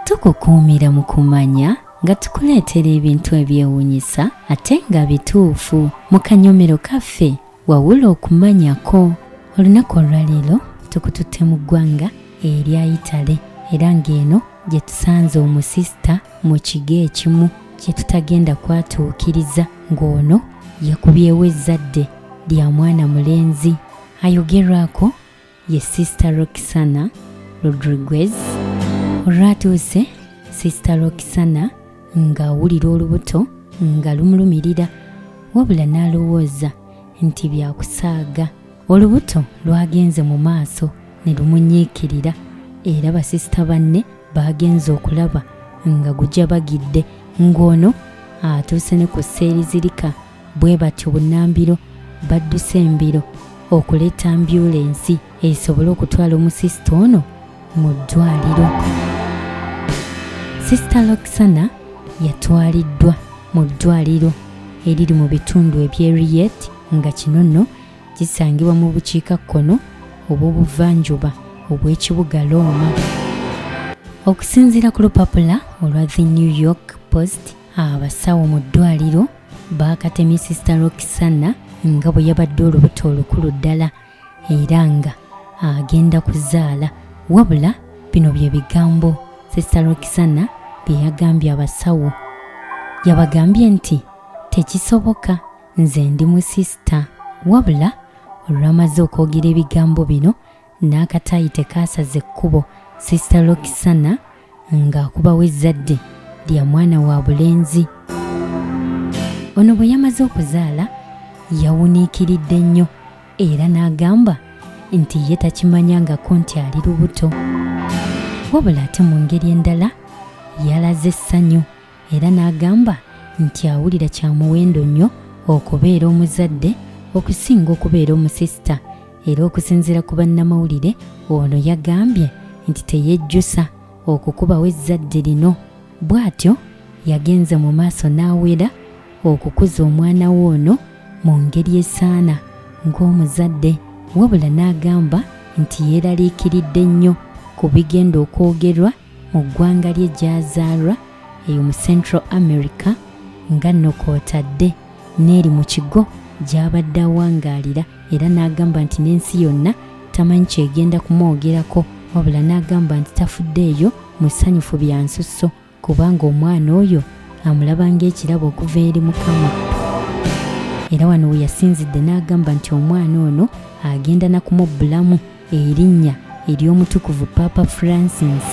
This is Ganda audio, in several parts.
Tukukuumira mu kumanya nga tukuleetera ebintu ebyewuunyisa ate nga bituufu mu kanyomero kaffe wawula okumanyako. Olunaku olwaleero tukututte mu ggwanga erya Yitale era ng'eno gye tusanze omusisita mu kigo ekimu kye tutagenda kwatuukiriza ng'ono yakubyewo ezzadde lya mwana mulenzi ayogerwako ye Sister Roxana Rodriguez. Olwatuuse Sister Roxana ng'awulira olubuto nga lumulumirira wabula n'alowooza nti byakusaaga. Olubuto lwagenze mu maaso ne lumunyiikirira era basisita banne baagenze okulaba nga gujabagidde ng'ono atuuse ne ku sseerizirika Bwe batyo bunnambiro badduse embiro okuleeta ambyulensi esobole okutwala omusisita ono mu ddwaliro. Sisita Roxana yatwaliddwa mu ddwaliro eriri mu bitundu eby'e Rieti nga kino nno kisangibwa mu bukiikakkono obw'obuvanjuba obw'ekibuga Rooma. Okusinziira ku lupapula olwa The New York Post, Abasawo mu ddwaliro baakatemye Sisita Roxana nga bwe yabadde olubuto olukulu ddala era nga agenda kuzaala wabula bino bye bigambo Sisita Roxana bye yagambye abasawo. Yabagambye nti tekisoboka nze ndi musisita wabula olwamaze okwogera ebigambo bino n'akataayi tekaasaze kkubo Sisita Roxana ng'akubawo ezzadde lya mwana wa bulenzi. Ono bwe yamaze okuzaala yawuniikiridde nnyo era n'agamba nti ye takimanyangako nti ali lubuto. Wabula ate mu ngeri endala yalaze essanyu era n'agamba nti awulira kya muwendo nnyo okubeera omuzadde okusinga okubeera omusisita era okusinziira ku bannamawulire ono yagambye nti teyejjusa okukubawo ezzadde lino bw'atyo yagenze mu maaso n'awera okukuza omwana we ono mu ngeri esaana ng'omuzadde wabula n'agamba nti yeeraliikiridde nnyo ku bigenda okwogerwa mu ggwanga lye gy'azaalwa eyo mu Central America nga nno kw'otadde n'eri mu kigo gy'abadde awangaalira era n'agamba nti n'ensi yonna tamanyi ky'egenda kumwogerako wabula n'agamba nti tafuddeeyo musanyufu bya nsusso kubanga omwana oyo amulaba ng'ekirabo okuva eri Mukama. Era wano we yasinzidde n'agamba nti omwana ono agenda na kumubbulamu erinnya ery'omutukuvu Paapa Francis.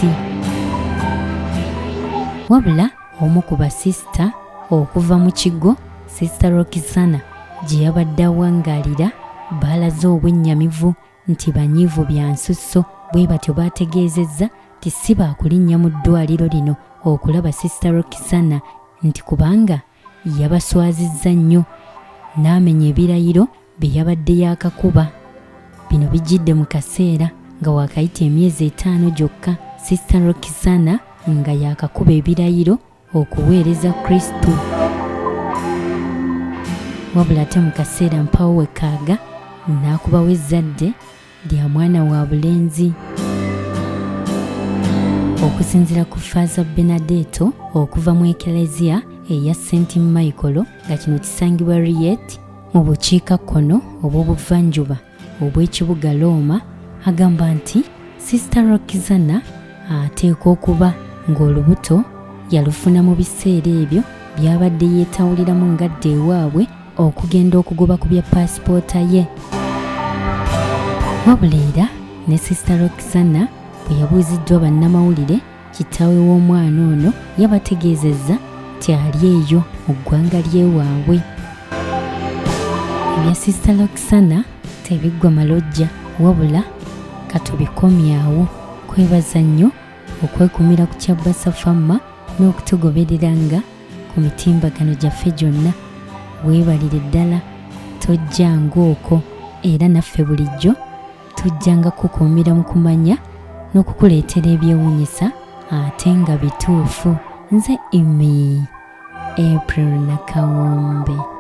Wabula omu ku basisita okuva mu kigo Sisita Roxana gye yabadde awangaalira baalaze obwennyamivu nti banyiivu bya nsusso bwe batyo baategeezezza nti si baakulinnya mu ddwaliro lino okulaba Sisita Roxana nti kubanga yabaswazizza nnyo n'amenya ebirayiro bye yabadde yaakakuba. Bino bijjidde mu kaseera nga waakayita emyezi etaano gyokka Sisita Roxana nga yaakakuba ebirayiro okuweereza Kristo. Wabula ate mu kaseera mpawo we kaaga n'akubawo ezzadde lya mwana wa bulenzi. Okusinziira ku Faaza Benedetto okuva mu Eklezia eya St Michael nga kino kisangibwa Rieti mu bukiikakkono obw'obuvanjuba obw'ekibuga Rooma agamba nti Sisita Roxana ateekwa okuba ng'olubuto yalufuna mu biseera ebyo by'abadde yeetawuliramu ng'adda ewaabwe okugenda okugoba ku bya paasipoota ye. Wabula era ne Sisita Roxana bwe yabuuziddwa bannamawulire Kitaawe w'omwana ono yabategeezezza nti ali eyo mu ggwanga ly'ewaabwe. Ebya Sisita Roxana tebiggwa malojja wabula katubikomyawo. Kwebaza nnyo okwekumira ku kya Basa Famma n'okutugobereranga ku mitimbagano gyaffe gyonna. Weebalire ddala tojjanga okwo era naffe bulijjo Tujjanga kukukuumira mu kumanya n'okukuleetera ebyewuunyisa ate nga bituufu. Nze Imi April Nakawombe.